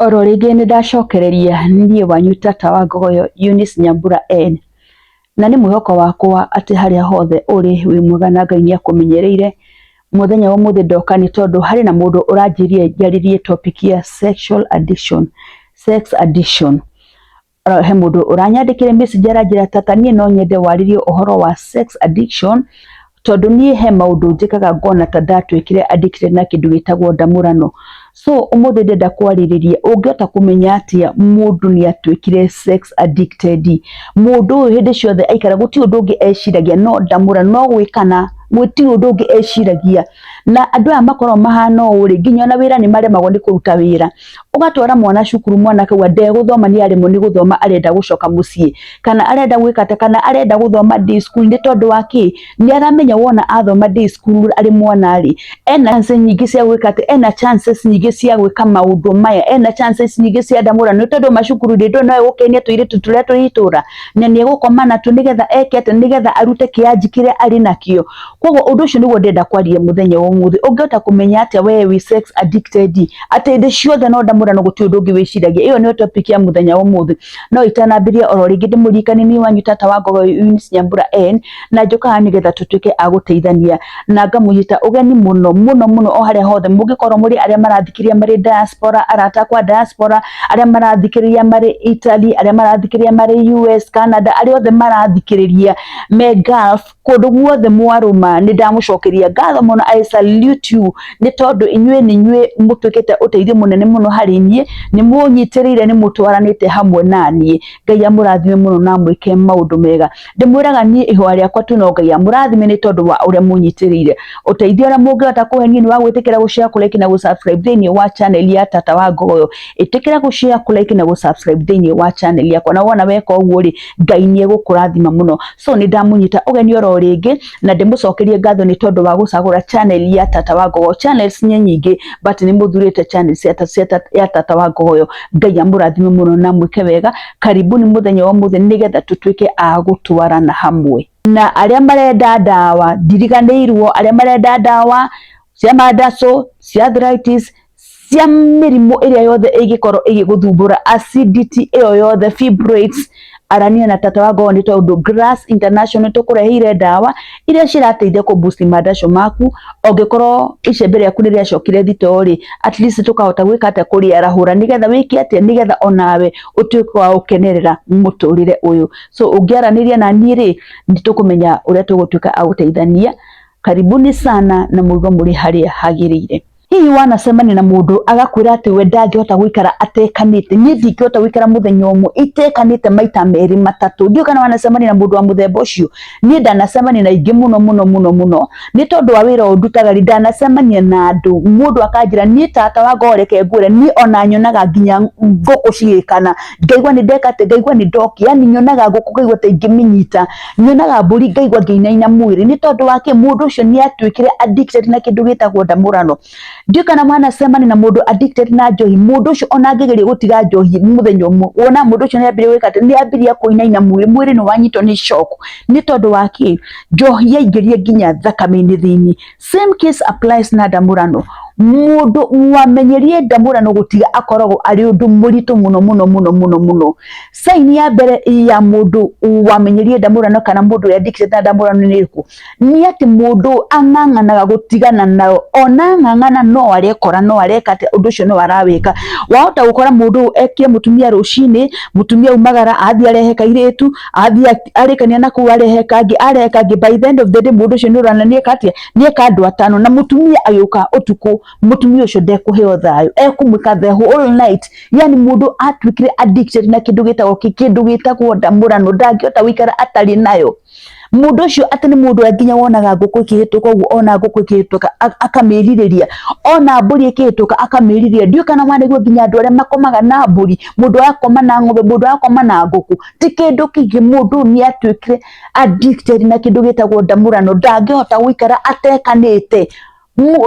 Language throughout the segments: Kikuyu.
Oro rĩngĩ nĩndacokereria niĩ wanyu tata wa Ngogoyo Eunice Nyambura N. Na nĩ mwĩhoko wakwa atĩ harĩa hothe ũrĩ wĩ mwega na Ngai nĩakũmenyereire. Mũthenya wa ũmũthĩ ndoka nĩ tondũ harĩ na mũndũ ũranjĩrire njarĩrie topic ya sexual addiction, sex addiction. He mũndũ ũranyandĩkĩire message aranjĩra, "Tata, niĩ no nyende warĩrie ũhoro wa sex addiction, tondũ niĩ he maũndũ njĩkaga ngona ta ndatuĩkire addicted na kĩndũ gĩtagwo ndamũrano." So ũmũthĩ ndĩrenda kwarĩrĩria ũngĩhota kũmenya atĩa mũndũ nĩ atuĩkire sex addicted. Mũndũ ũyũ hĩndĩ ciothe aikara gũtirĩ ũndũ ũngĩ eciragia no ndamũrano, no gwĩkana, gũtirĩ ũndũ ũngĩ eciragia. Na andũ aya makoragwo mahana ũũ rĩ, nginya ona wĩra nĩ maremagwo nĩ kũruta wĩra. Ũgatwara mwana cukuru, mwana akauga ndegũthoma, nĩ aremwo nĩ gũthoma, arenda gũcoka mũciĩ, kana arenda gwĩka atĩa, kana arenda gũthoma day school. Nĩ tondũ wa kĩ? Nĩ aramenya wona athoma day school arĩ mwana rĩ, ena chance nyingĩ cia gwĩka atĩ, ena chances nyingĩ cia gwĩka maũndũ maya, ena chances nyingĩ cia ndamũrano, nĩ tondũ macukuru rĩ, ndũĩ no egũkenia tũirĩtu tũrĩa tũrĩ itũra na nĩ egũkoma natuo nĩgetha eke atĩ, nĩgetha arute kĩanji kĩrĩa arĩ nakĩo. Koguo ũndũ ũcio nĩguo ndĩrenda kwaria mũthenya wa ũmũthĩ. Ũngĩhota kũmenya atĩa we wĩ sex addicted, atĩ hĩndĩ ciothe no ndamũrano, gũtirĩ ũndũ ũngĩ wĩciragia? Ĩyo nĩyo topic ya mũthenya wa ũmũthĩ. No itanambĩrĩria, oro rĩngĩ ndĩmũririkanie niĩ wanyu tata wa Ngogoyo Eunice Nyambura N, na njũkaga nĩgetha tũtuĩke a gũteithania, na ngamũnyita ũgeni mũno mũno mũno o harĩa hothe mũngĩkorwo mũrĩ, arĩa marathikĩrĩria marĩ diaspora, arata akwa diaspora, arĩa marathikĩrĩria marĩ Italy, arĩa marathikĩrĩria marĩ US, Canada, arĩa othe marathikĩrĩria me Gulf, kũndũ guothe mwarũma, nĩ ndamũcokeria ngatho mũno. I salute you, nĩ tondũ inyuĩ nĩ inyuĩ mũtuĩkĩte ũteithio mũnene mũno harĩ niĩ, nĩ mũnyitĩrĩire, nĩ mũtwaranĩte hamwe na niĩ. Ngai amũrathime mũno na amwĩke maũndũ mega. Ndĩmwĩraga niĩ ihoya rĩakwa tu no Ngai amũrathime nĩ tondũ wa ũrĩa mũnyitĩrĩire. Ũteithio ũrĩa mũngĩhota kũhe niĩ nĩ wa gwĩtĩkĩra gũshare, kũlike na gũsubscribe thĩinĩ wa channel ya Tata wa Ngogoyo. Ĩtĩkĩra gũshare, kũlike na gũsubscribe thĩinĩ wa channel yakwa, na wona weka ũguo rĩ, Ngai nĩ egũkũrathima mũno. So nĩ ndamũnyita ũgeni oro rĩngĩ na ndĩmũcokerie ngatho nĩ tondũ wa gũcagũra channel ya Tata wa Ngogoyo. Channels nĩ nyingĩ, but nĩ mũthurĩte channel ya Tata wa Ngogoyo. Ngai amũrathime mũno na mwĩke wega. Karibuni mũthenya wa ũmũthĩ nĩgetha tũtuĩke a gũtwarana hamwe. Na arĩa marenda ndawa, ndiriganĩirwo, arĩa marenda ndawa cia mandaco, cia arthritis, cia mĩrimũ ĩrĩa yothe ĩngĩkorwo ĩgĩgũthumbũra, acidity ĩyo yothe, fibroids, arania na Tata wa Ngogoyo, nĩ tondũ Grass International tũkũreheire ndawa iria cirateithia kũ boost mandaco maku. Ũngĩkorwo icembe rĩaku nĩ rĩacokire thito rĩ, at least tũkahota gwĩka atĩa, kũrĩarahũra, nĩgetha wĩke atĩa, nĩgetha onawe ũtuĩke wa gũkenerera mũtũrĩre ũyũ. So ũngĩaranĩria na niĩ rĩ, nĩ tũkũmenya ũrĩa tũgũtuĩka a gũteithania. Karibuni sana na mũigo mũrĩ harĩa hagĩrĩire. Hihi wanacemania na mũndũ agakwĩra atĩ we ndangĩhota gũikara atekanĩte? "Niĩ ndingĩhota gũikara mũthenya ũmwe itekanĩte maita merĩ matatũ." Ndiũĩ kana wanacemania na mũndũ wa mũthemba ũcio. Niĩ ndanacemania na aingĩ mũno mũno mũno mũno, nĩ tondũ wa wĩra ũyũ ndutaga rĩ, ndanacemania na andũ, mũndũ akanjĩra, "Niĩ tata wa Ngogoyo, reke ngwĩre, niĩ ona nyonaga nginya ngũkũ cigĩkana ngaigua nĩ ndeka atĩ, ngaigua nĩ ndokia, yani nyonaga ngũkũ ngaigua ta ingĩmĩnyita, nyonaga mbũri ngaigua ngĩinaina mwĩrĩ." Nĩ tondũ wa kĩ? Mũndũ ũcio nĩ atuĩkire addicted na kĩndũ gĩtagwo ndamũrano. Ndiũĩ kana mwanacemania na mũndũ addicted na njohi. Mũndũ ũcio ona angĩgeria gũtiga njohi mũthenya ũmwe, wona mũndũ ũcio nĩ ambĩrĩria gwĩka atĩ, nĩ ambĩrĩria kũinaina mwĩrĩ, mwĩrĩ nĩ wanyitwo nĩ shock. Nĩ tondũ wa kĩ? Njohi yaingĩria nginya thakame-inĩ thĩinĩ. Same case applies na ndamũrano. Mũndũ wamenyerie ndamũrano, gũtiga akoragwo arĩ ũndũ mũritũ mũno mũno mũno mũno mũno. Sign ya mbere ya mũndũ wamenyerie ndamũrano kana mũndũ ũrĩa addicted na ndamũrano nĩ ĩrĩkũ? Nĩ atĩ mũndũ ang'ang'anaga gũtigana nayo, ona ang'ang'ana no arekora, no areka atĩ ũndũ ũcio no arawĩka. Wahota gũkora mũndũ ũyũ ekie mũtumia rũcinĩ, mũtumia aumagara athiĩ arehe kairĩtu, athiĩ arĩkania na kũu arehe kangĩ, arehe kangĩ. By the end of the day, mũndũ ũcio nĩ ũrona nĩeka atĩa, nĩeka andũ atano. Na mũtumia agĩũka ũtukũ, mũtumia ũcio ndekũheo thayũ, ekũmwĩka the whole night. Yani mũndũ atuĩkire addicted na kĩndũ gĩtagwo kĩ, kĩndũ gĩtagwo ndamũrano, ndangĩhota gũikara atarĩ nayo. Mũndũ ũcio atĩ nĩ mũndũ ũrĩa nginya wonaga ngũkũ ĩkĩhĩtũka ũguo, ona ngũkũ ĩkĩhĩtũka akamĩrirĩria, ona mbũri ĩkĩhĩtũka akamĩrirĩria. Ndiũĩ kana wanaigua nginya andũ arĩa makomaga na mbũri, mũndũ arakoma na ng'ombe, mũndũ arakoma na ngũkũ, ti kĩndũ kĩngĩ. Mũndũ nĩ atuĩkire addicted na kĩndũ gĩtagwo ndamũrano, ndangĩhota gũikara atekanĩte,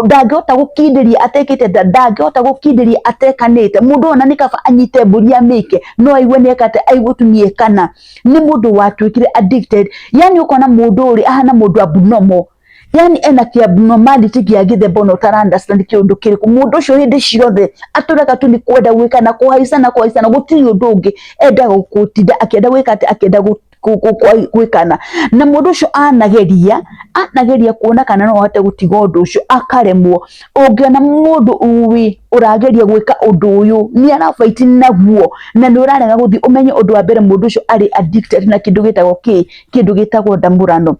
ndangĩhota gũkindĩria atekĩte, ndangĩhota gũkindĩria atekanĩte. Mũndũ ona nĩ kaba anyite mbũri amĩke, no aigue nĩeka atĩ, aigue tu nĩekana. Nĩ mũndũ watuĩkire addicted, yani ũkona mũndũ ũrĩ ahana mũndũ abnormal. Yani ena kĩ abnormality gĩa gĩthemba ona ũtara understand kĩũndũ kĩrĩkũ. Mũndũ ũcio hĩndĩ ciothe atũraga tu nĩ kwenda gwĩka na kũhaica na kũhaica, na gũtirĩ ũndũ ũngĩ endaga gũtinda akĩenda gwĩka atĩ akĩenda gwĩkana. Na mũndũ ũcio anageria anageria kuona kana no ahote gũtiga ũndũ ũcio, akaremwo. Ũngĩona mũndũ ũĩ ũrageria gwĩka ũndũ ũyũ nĩ arabaiti naguo na nĩ ũrarega gũthiĩ, ũmenye ũndũ wa mbere mũndũ ũcio arĩ addicted na kĩndũ gĩtagwo kĩ, kĩndũ gĩtagwo ndamũrano.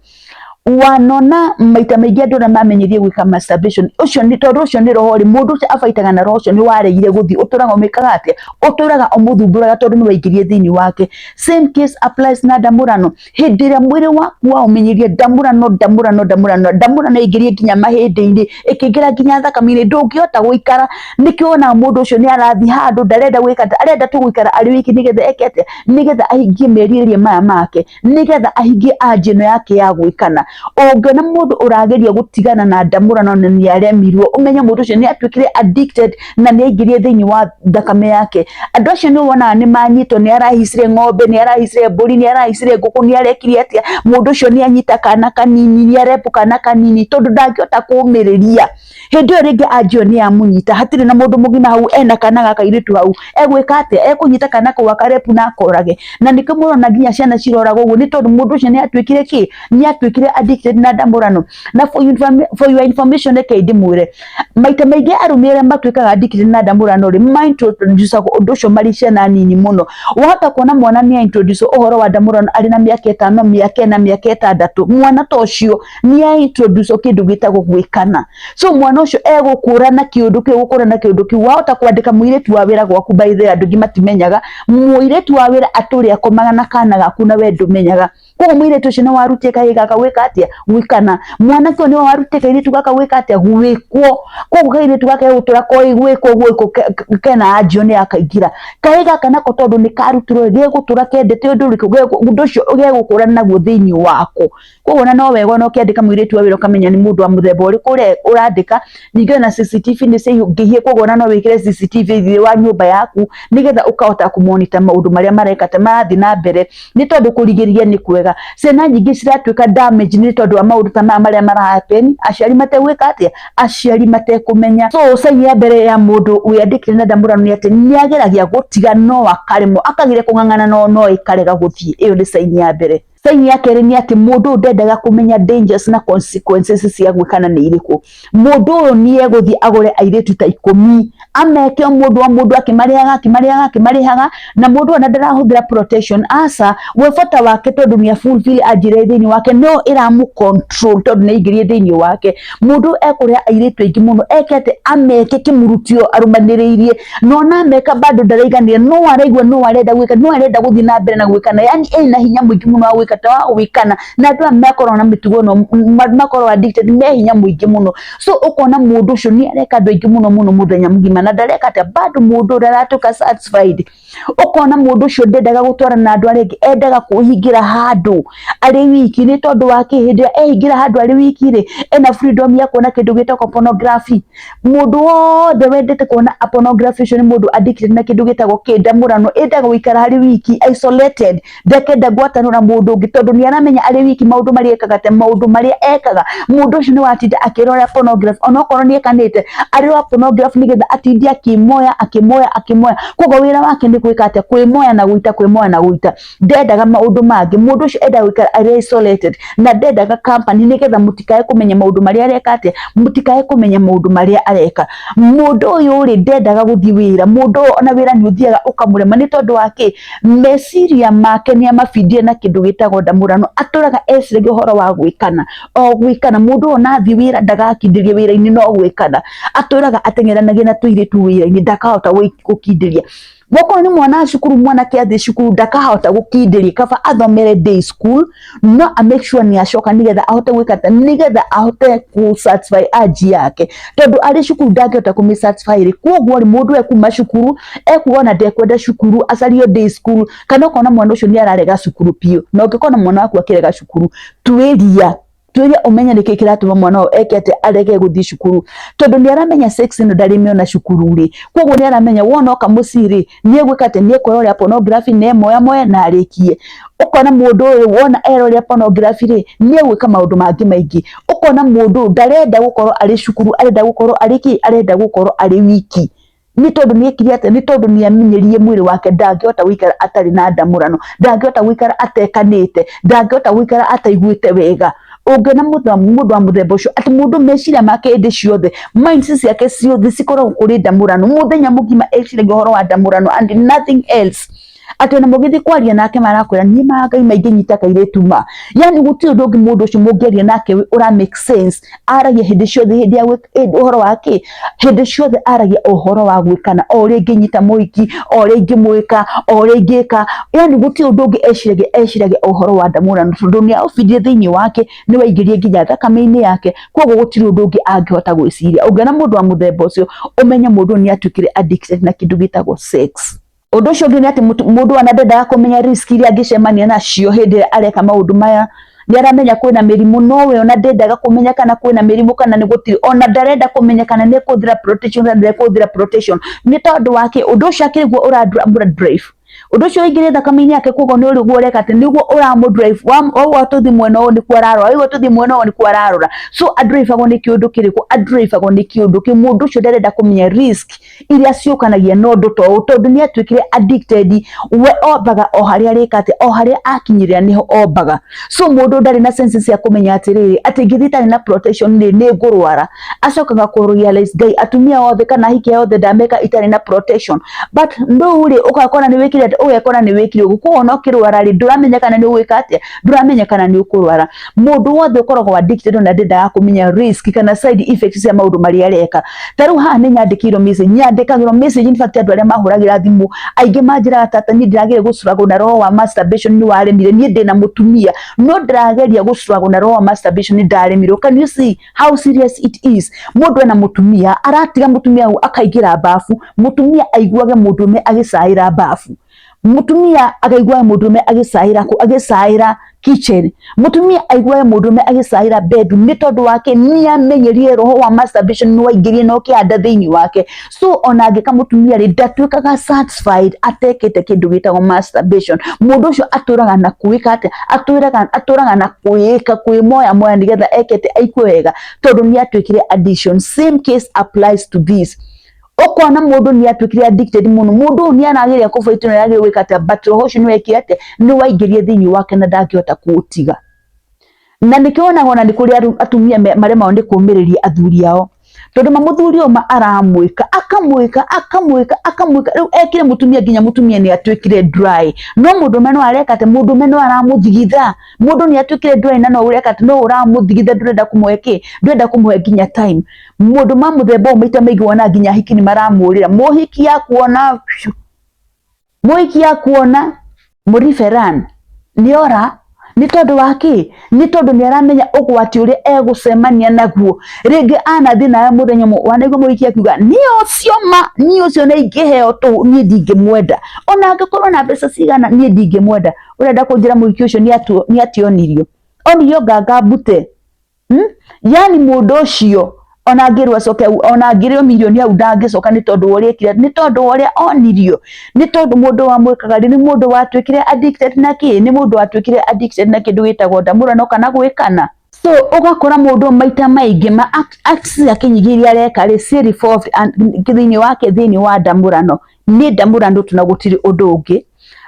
Wanona maita maingĩ andũ arĩa mamenyerie gwĩka masturbation, ũcio nĩ tondũ ũcio nĩ roho rĩ, mũndũ ũcio abaitaga na roho ũcio nĩ waregire gũthiĩ, ũtũraga ũmĩkaga atĩa, ũtũraga ũmũthumbũraga tondũ nĩ waingĩrie thĩinĩ wake. Same case applies na ndamũrano. Hĩndĩ ĩrĩa mwĩrĩ waku waũmenyeria ndamũrano ndamũrano ndamũrano ndamũrano ĩingĩrie nginya mahĩndĩ-inĩ, ĩkĩingĩra nginya thakame-inĩ, ndũngĩhota gũikara. Nĩkĩo wonaga mũndũ ũcio nĩ arathiĩ handũ ndarenda gwĩka, arenda tu gũikara arĩ wiki nĩgetha eke atĩa, nĩgetha ahingie merirĩria maya make, nĩgetha ahingie anja ĩno yake ya gwĩkana. Ũngĩona mũndũ ũrageria gũtigana na ndamũrano na nĩ aremirwo, ũmenye mũndũ ũcio nĩ atuĩkire addicted na nĩ aingĩrie thĩinĩ wa thakame yake. Andũ acio nĩ wonaga nĩ manyitwo, nĩ arahaicire ng'ombe, nĩ arahaicire mbũri, nĩ arahaicire ngũkũ, nĩ arekire atĩa, mũndũ ũcio nĩ anyita kana kanini, nĩ arepũ kana kanini, tondũ ndangĩhota kũmĩrĩria. Hĩndĩ ĩyo rĩngĩ anjio nĩ yamũnyita, hatirĩ na mũndũ mũgima hau ena kana gaka kairĩtu hau, egwĩka atĩa, ekũnyita kana kau akarepu na akorage. Na nĩkĩo mũrona nginya ciana ciroragwo ũguo, nĩ tondũ mũndũ ũcio nĩ atuĩkire kĩ, nĩ atuĩkire addicted na ndamũrano. Na for your information, reke ndĩmwĩre, maita maingĩ arũme arĩa matuĩkaga addicted na ndamũrano rĩ, ma introduce ũndũ ũcio marĩ ciana nini mũno. Wahota kuona mwana nĩ introduce ũhoro wa ndamũrano arĩ na mĩaka 5, mĩaka 4, mĩaka 6. Mwana ta ũcio nĩ introduce kĩndũ gĩtagwo gwĩkana. So mwana ũcio egũkũra na kĩũndũ kĩu, gũkũra na kĩũndũ kĩu. Wahota kwandĩka mũirĩtu wa wĩra gwaku, by the way, andũ aingĩ matimenyaga mũirĩtu wa wĩra atũrĩ akomaga na kana gaku na we ndũmenyaga. Koguo mũirĩtu ũcio nĩ warutie kahĩĩ gaka gwĩka atĩa, gwĩkana. Mwanake ũyũ nĩwe warutie kairĩtu gaka gwĩka atĩa, gwĩkwo. Koguo kairĩtu gaka gegũtũra koĩ gwĩkwo gwĩkwo, kena anjio nĩ akaingĩra. Kahĩĩ gaka nako tondũ nĩ karutirwo gegũtũra kendete ũndũ ũrĩkũ, ũndũ ũcio gegũkũra naguo thĩinĩ wako. Koguo ona no wega ona ũkĩandĩka mũirĩtu wa wĩra ũkamenya nĩ mũndũ wa mũthemba ũrĩkũ ũrĩa ũrandĩka. Ningĩ ona CCTV nĩ ciaingĩhie, koguo ona no wĩkĩre CCTV thĩinĩ wa nyũmba yaku nĩgetha ũkahota kũmonita maũndũ marĩa mareka ta marathiĩ na mbere, nĩ tondũ kũrigĩrĩria nĩ kwega. Ciana nyingĩ ciratuĩka damage nĩ tondũ wa maũndũ ta maya marĩa mara happen, aciari mategwĩka atĩa, aciari matekũmenya. So sign ya mbere ya mũndũ wĩandĩkire na ndamũrano nĩ atĩ nĩ ageragia gũtiga no akaremwo, akageria kũng'ang'ana no no ĩkarega gũthiĩ. Ĩyo nĩ sign ya mbere. Sign ya kerĩ nĩ atĩ mũndũ ũyũ ndendaga kũmenya dangers na consequences cia gwĩkana nĩ irĩkũ. Mũndũ ũyũ nĩ egũthiĩ agũre airĩtu ta 10, ameke o mũndũ o mũndũ akĩmarĩhaga akĩmarĩhaga akĩmarĩhaga, na mũndũ ona ndarahũthĩra protection, aca. We bata wake tondũ nĩ fulfill anjĩra thĩinĩ wake, no ĩramũ control tondũ nĩ aingĩrie thĩinĩ wake. Mũndũ ekũrĩha airĩtu aingĩ mũno, eke atĩ ameke kĩmurutio arũmanĩrĩirie, na ona ameka bado ndaraiganĩra, no araigua no arenda gwĩka, no arenda gũthiĩ na mbere na gwĩkana. Yani ĩna hinya mũingĩ mũno wa gwĩka ta wa gwĩkana, na andũ aya makoragwo na mĩtugo ĩno, makoragwo addicted, me hinya mũingĩ mũno. So ũkona mũndũ ũcio nĩ areka andũ aingĩ mũno mũno mũthenya mũgima, na ndareka atĩa, bado mũndũ ndaratuĩka satisfied. Ũkona mũndũ ũcio ndendaga gũtwarana na andũ arĩa angĩ, endaga kwĩhingĩra handũ arĩ wiki. Nĩ tondũ wa kĩ? Hĩndĩ ĩrĩa ehingĩra handũ arĩ wiki rĩ, ena freedom ya kuona kĩndũ gĩtagwo pornography. Mũndũ wothe wendete kuona pornography ũcio nĩ mũndũ addicted na kĩndũ gĩtagwo kĩndamũrano. Endaga gũikara harĩ wiki isolated, ndakenda ngwatanĩro na mũndũ ũngĩ, tondũ nĩ aramenya arĩ wiki maũndũ marĩa ekaga te maũndũ marĩa ekaga. Mũndũ ũcio nĩ watinda akĩrora pornography, onokorwo nĩ ekanĩte, arĩrora pornography nĩgetha atinde akĩmoya akĩmoya akĩmoya. Koguo wĩra wake nĩ gwĩka atĩa, kwĩmoya na gũita, kwĩmoya na gũita. Ndendaga maũndũ mangĩ. Mũndũ ũcio endaga gũikara arĩ isolated na ndendaga company, nĩgetha mũtikae kũmenya maũndũ marĩa areka atĩa, mũtikae kũmenya maũndũ marĩa areka. Mũndũ ũyũ rĩ, ndendaga gũthiĩ wĩra. Mũndũ ũyũ ona wĩra nĩ ũthiaga ũkamũrema. Nĩ tondũ wa kĩ? Meciria make nĩ amabindie na kĩndũ gĩtagwo ndamũrano. Atũraga eciragia ũhoro wa gwĩkana o gwĩkana. Mũndũ ũyũ ona athiĩ wĩra ndagakindĩria wĩra-inĩ, no gwĩkana atũraga ateng'eranagia na tũirĩtu wĩra-inĩ, ndakahota gũkindĩria. Wokorwo nĩ mwana wa cukuru, mwanake athiĩ cukuru ndakahota gũkindĩria, kaba athomere day school, no a make sure nĩ acoka nĩgetha ahote gwĩka atĩa, nĩgetha ahote kũ satisfy urge yake, tondũ arĩ cukuru ndangĩhota kũmĩ satisfy rĩ. Koguo rĩ, mũndũ ekuma cukuru ekuga ona ndekwenda cukuru, acario day school, kana ũkona mwana ũcio nĩ ararega cukuru biũ. Na ũngĩkona mwana waku akĩrega cukuru, tuĩria Tuĩria ũmenye nĩkĩ kĩratũma mwana ũyũ eke atĩ arege gũthiĩ cukuru, tondũ nĩ aramenya sex ĩno ndarĩmĩona cukuru rĩ, koguo nĩ aramenya wona oka mũciĩ rĩ, nĩ egwĩka atĩ nĩ ekwĩrorera pornography na emoya moye na arĩkie. Ũkona mũndũ ũyũ wona erorera pornography rĩ, nĩ egwĩka maũndũ mangĩ maingĩ. Ũkona mũndũ ũyũ ndarenda gũkorwo arĩ cukuru, arenda gũkorwo arĩ kĩ, arenda gũkorwo arĩ wiki. Nĩ tondũ nĩ ekire atĩa? Nĩ tondũ nĩ amenyerire mwĩrĩ wake ndangĩhota gũikara atarĩ na ndamũrano, ndangĩhota gũikara atekanĩte, ndangĩhota gũikara ataiguĩte wega. Ũngĩona mũndũ wa mũthemba ũcio atĩ mũndũ meciria make hĩndĩ ciothe, minds ciake ciothe cikoragwo kũrĩ ndamũrano, mũthenya mũgima eciragia ũhoro wa ndamũrano and nothing else. Atĩ ona mũgĩthiĩ kwaria nake marakwĩra niĩ ma Ngai maingĩnyita kairĩtu ma, yani gũtirĩ ũndũ ũngĩ mũndũ ũcio mũngĩaria nake ũra make sense. Aragia hĩndĩ ciothe hĩndĩ ya ũhoro wa kĩ, hĩndĩ ciothe aragia ũhoro wa gwĩkana, o ũrĩa ingĩnyita mũhiki, o ũrĩa ingĩmwĩka, o ũrĩa ingĩka, yani gũtirĩ ũndũ ũngĩ eciragia, eciragia ũhoro wa ndamũrano tondũ nĩ aũbindire thĩinĩ wake, nĩ waingĩrire nginya thakame-inĩ yake, koguo gũtirĩ ũndũ ũngĩ angĩhota gwĩciria. Ũngĩona mũndũ wa mũthemba ũcio, ũmenye mũndũ ũyũ nĩ atuĩkire addicted na kĩndũ gĩtagwo sex. Ũndũ ũcio ũngĩ nĩ atĩ mũndũ ona ndendaga kũmenya risk iria angĩcemania nacio hĩndĩ ĩrĩa areka maũndũ maya. Nĩ aramenya kwĩna mĩrimũ no we ona ndendaga kũmenya kana kwĩna mĩrimũ kana nĩ gũtirĩ, ona ndarenda kũmenya kana nĩ ekũhũthĩra protection kana ndekũhũthĩra protection. Nĩ tondũ wa kĩ? Ũndũ ũcio akĩrĩ guo ũramũ drive. Ũndũ ũcio waingĩrire thakame-inĩ yake koguo nĩ ũrĩguo ũreka atĩ nĩguo ũramũ drive, waigua tũthiĩ mwena ũyũ nĩkuo ararora, waigua tũthiĩ mwena ũyũ nĩkuo ararora. So andrive-agwo nĩ kĩũndũ kĩrĩkũ? Andrive-agwo nĩ kĩũndũ kĩu. Mũndũ ũcio ndarenda kũmenya risk iria ciũkanagia na ũndũ ta ũyũ tondũ nĩ atuĩkire addicted, we ombaga o harĩa arĩka atĩa, o harĩa akinyĩrĩra nĩho ombaga. So mũndũ ndarĩ na sense cia kũmenya atĩrĩrĩ, atĩ ingĩthiĩ itarĩ na protection rĩ, nĩ ngũrwara. Acokaga kũ realize Ngai atumia othe kana ahiki othe ndameka itarĩ na protection, but rĩu rĩ ũgakora nĩ wĩkire atĩa, ũgekora nĩ wĩkire ũguo, koguo ona ũkĩrwara rĩ, ndũramenya kana nĩ ũgwĩka atĩa, ndũramenya kana nĩ ũkũrwara. Mũndũ wothe ũkoragwo addicted ona ndendaga kũmenya risk kana side effects cia maũndũ marĩa areka. Ta rĩu haha nĩ nyandĩkĩirwo message, nyandĩkagĩrwo message in fact andũ arĩa mahũragĩra thimũ aingĩ manjĩraga tata niĩ ndĩrageria gũ struggle na roho wa masturbation nĩ waremire, niĩ ndĩna mũtumia no ndĩrageria gũ struggle na roho wa masturbation nĩ ndaremirwo. Can you see how serious it is? Mũndũ ena mũtumia aratiga mũtumia hau akaingĩra bafu, mũtumia aiguage mũndũrũme agĩcaĩra bafu, mũtumia akaiguaga mũndũrũme agĩcaĩra kũ, agĩcaĩra kitchen, mũtumia aiguaga mũndũrũme agĩcaĩra bedroom, nĩ tondũ wake nĩ amenyerire roho wa masturbation nĩ waingĩrire na ũkĩhanda thĩinĩ wake. So ona angĩka mũtumia rĩ, ndatuĩkaga satisfied atekĩte kĩndũ gĩtagwo masturbation. Mũndũ ũcio atũraga na kwĩka atĩa, atũraga na kwĩka kwĩmoya moya nĩgetha ekete aigue wega, tondũ nĩ atuĩkire addiction. Same case applies to this. Ũkona mũndũ nĩ atuĩkire addicted mũno, mũndũ ũyũ nĩ arageria kũ fight na arageria gwĩka atĩa, but roho ũcio nĩ wekire atĩa, nĩ waingĩrire thĩinĩ wake na ndangĩhota kũũtiga. Na nĩkĩo wonaga ona nĩ kũrĩ atumia maremagwo nĩ kũmĩrĩria athuri ao, tondũ ma mũthuri ũyũ ma aramwĩka akamwĩka akamwĩka akamwĩka, rĩu ekire mũtumia nginya mũtumia nĩ atuĩkire dry, no mũndũrũme no areka atĩ, mũndũrũme no aramũthigitha, mũndũ nĩ atuĩkire dry na no ũreka atĩ no ũramũthigitha, ndũrenda kũmũhe kĩ, ndũrenda kũmũhe nginya time. Mũndũ ma mũthemba ũyũ maita maingĩ wonaga nginya ahiki nĩ maramũrĩra, mũhiki akuona, mũhiki akuona mũriberan nĩ ora, nĩ tondũ wa kĩ? Nĩ tondũ nĩ aramenya ũgwati ũrĩa egũcemania naguo. Rĩngĩ anathiĩ nawe mũthenya ũmwe wanaigua mũhiki akiuga niĩ ũcio ma, niĩ ũcio nĩ ingĩheo tũhũ niĩ ndingĩmwenda, ona angĩkorwo na mbeca cigana niĩ ndingĩmwenda. Ũrenda kũnjĩra mũhiki ũcio nĩ ationirio, onirio nganga mbute. Yani mũndũ ũcio ona angĩrwo acoke, ona angĩrĩo mirioni hau ndangĩcoka nĩ tondũ wa ũrĩa ekire, nĩ tondũ wa ũrĩa onirio, nĩ tondũ mũndũ wamwĩkaga rĩ, nĩ mũndũ watuĩkire addicted na kĩ, nĩ mũndũ watuĩkire addicted na kĩndũ gĩtagwo ndamũrano kana gwĩkana. So ũgakora mũndũ maita maingĩ ma acts ciake nyingĩ iria areka rĩ, ci revolved thĩinĩ wake, thĩinĩ wa ndamũrano. Nĩ ndamũrano tu na gũtirĩ ũndũ ũngĩ.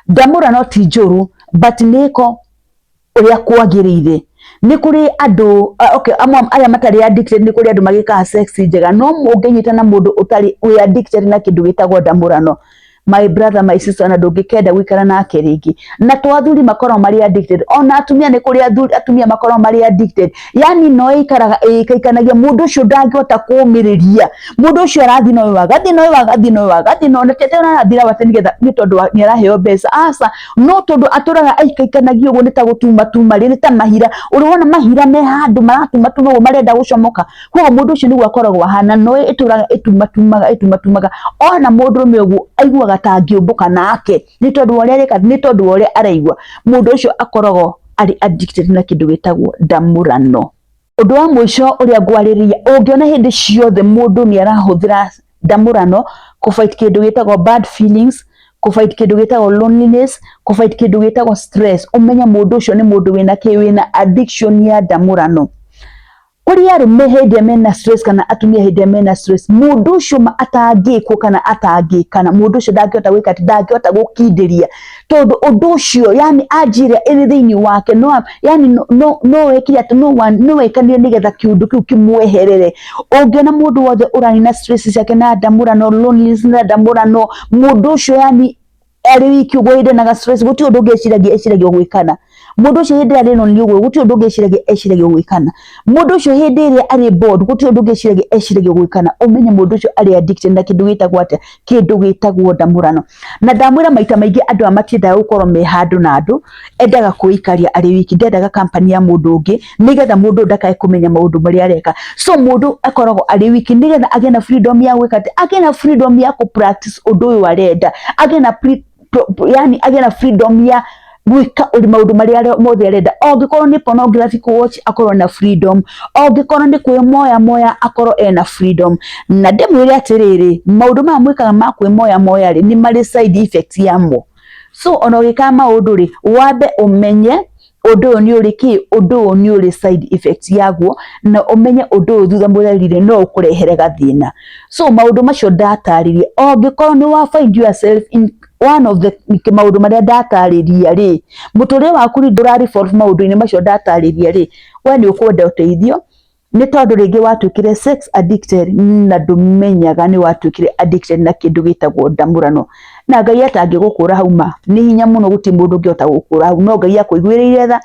Ndamũrano ti njũru, but nĩko ũrĩa kwagĩrĩire. Nĩ kũrĩ andũ, okay, amwe arĩa matarĩ addicted, nĩ kũrĩ andũ magĩkaga sex njega, no ũngĩnyita na mũndũ ũtarĩ wĩ addicted na kĩndũ gĩtagwo ndamũrano, my brother, my sister, ona ndũngĩkenda gũikara nake rĩngĩ. Na to athuri makoragwo marĩ addicted, ona atumia nĩ kũrĩ athuri, atumia makoragwo marĩ addicted. Yani no ĩikaraga ĩikaikanagia, mũndũ ũcio ndangĩhota kũmĩrĩria, mũndũ ũcio arathiĩ na ũyũ agathiĩ na ũyũ agathiĩ na ũyũ agathiĩ na ũyũ, na ti atĩ arathiĩ atĩ nĩgetha nĩ tondũ nĩ araheo mbeca, aca, no tondũ atũraga aikaikanagia ũguo, nĩ ta gũtumatuma rĩ, nĩ ta mahira. Ũrĩ wona mahira me handũ maratumatuma ũguo marenda gũcomoka? Koguo mũndũ ũcio nĩguo akoragwo ahana, no ĩtũraga ĩtumatumaga ĩtumatumaga, ona mũndũrũme ũguo aiguaga ta angĩũmbũka nake, nĩ tondũ wa ũrĩa areka, nĩ tondũ wa ũrĩa araigua. Mũndũ ũcio akoragwo arĩ addicted na kĩndũ gĩtagwo ndamũrano. Ũndũ wa mũico ũrĩa ngwarĩrĩria, ũngĩona hĩndĩ ciothe mũndũ nĩ arahũthĩra ndamũrano kũ fight kĩndũ gĩtagwo bad feelings, kũ fight kĩndũ gĩtagwo loneliness, kũ fight kĩndũ gĩtagwo stress, ũmenye mũndũ ũcio nĩ mũndũ wĩna kĩ, wĩna addiction ya ndamũrano. Kũrĩ arũme hĩndĩ ĩrĩa mena stress kana atumia hĩndĩ ĩrĩa mena stress, mũndũ ũcio ma atangĩkwo kana atangĩkana, mũndũ ũcio ndangĩhota gwĩka atĩ, ndangĩhota gũkindĩria, tondũ ũndũ ũcio yani anji ĩrĩa ĩrĩ thĩinĩ wake no yani no no wekire atĩ no no wekanire nĩgetha kĩũndũ kĩu kĩmweherere. Ũngĩona mũndũ wothe ũranina stress ciake na ndamũrano, loneliness na ndamũrano, mũndũ ũcio yani arĩ wiki ũguo hĩndĩ ena stress gũtirĩ ũndũ ũngĩ eciragia, eciragia o gwĩkana. Mũndũ ũcio hĩndĩ ĩrĩa arĩ lonely ũguo gũtirĩ ũndũ ũngĩ eciragia, eciragia o gwĩkana. Mũndũ ũcio hĩndĩ ĩrĩa arĩ bored gũtirĩ ũndũ ũngĩ eciragia, eciragia o gwĩkana. Ũmenye mũndũ ũcio arĩ addicted na kĩndũ gĩtagwo atĩa, kĩndũ gĩtagwo ndamũrano. Na ndamwĩra maita maingĩ andũ aya matiendaga gũkorwo me handũ na andũ, endaga kwĩikaria arĩ wiki, ndendaga company ya mũndũ ũngĩ nĩgetha mũndũ ũyũ ndakae kũmenya maũndũ marĩa areka. So mũndũ akoragwo arĩ wiki nĩgetha agĩe na freedom ya gwĩka atĩ, agĩe na freedom ya kũ practice ũndũ ũyũ arenda, agĩe na yani agĩe na freedom ya gwĩka maũndũ marĩa mothe arenda. Angĩkorwo nĩ pornography kũ watch akorwo na freedom, angĩkorwo nĩ kwĩmoya moya akorwo ena freedom. Na ndĩmwĩre atĩrĩrĩ, maũndũ maya mwĩkaga ma kwĩmoya moya rĩ, nĩ marĩ side effect yamo. So ona ũgĩkaga maũndũ rĩ, wambe ũmenye ũndũ ũyũ nĩ ũrĩ kĩ, ũndũ ũyũ nĩ ũrĩ side effect yaguo, na ũmenye ũndũ ũyũ thutha mũtheri no ũkũrehere gathĩna. So maũndũ macio ndatarĩria, angĩkorwo nĩ wa find yourself in one of the maũndũ marĩa ndatarĩria rĩ, mũtũrĩre waku rĩ ndũra revolve maũndũ-inĩ macio ndatarĩria rĩ, we nĩ ũkwenda ũteithio, nĩ tondũ rĩngĩ watuĩkire sex addicted na ndũmenyaga nĩ watuĩkire addicted na kĩndũ gĩtagwo ndamũrano. Na Ngai atangĩgũkũra hau ma, nĩ hinya mũno gũtirĩ mũndũ ũngĩhota gũkũra hau, no Ngai akũiguĩrĩire tha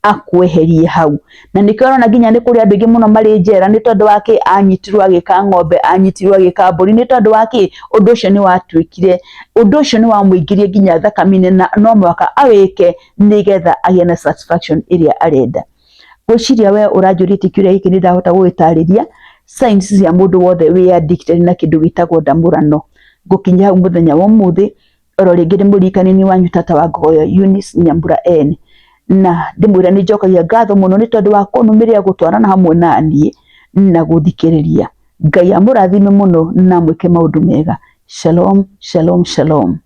akweherie hau. Na nĩkĩo ũrona nginya nĩ kũrĩ andũ aingĩ mũno marĩ njera nĩ tondũ wa kĩ, anyitirwo agĩka ng'ombe, anyitirwo agĩka mbũri, nĩ tondũ wa kĩ, ũndũ ũcio nĩ watuĩkire, ũndũ ũcio nĩ wamũingĩrie nginya thakame-inĩ na no mũhaka awĩke nĩgetha agĩe na satisfaction ĩrĩa arenda. Ngwĩciria we ũranjũrĩtie kĩũria gĩkĩ nĩ ndahota gũgĩtarĩria signs cia mũndũ wothe wĩ addicted na kĩndũ gĩtagwo ndamũrano. Ngũkinyia hau mũthenya wa ũmũthĩ, oro rĩngĩ ndĩmũririkanie wanyu tata wa Ngogoyo Eunice Nyambura N. Na ndĩmwĩre nĩ njokagia ngatho mũno nĩ tondũ wa kũnũmĩrĩra gũtwarana hamwe na niĩ na gũthikĩrĩria. Ngai amũrathime mũno na mwĩke maũndũ mega. Shalom, shalom, shalom.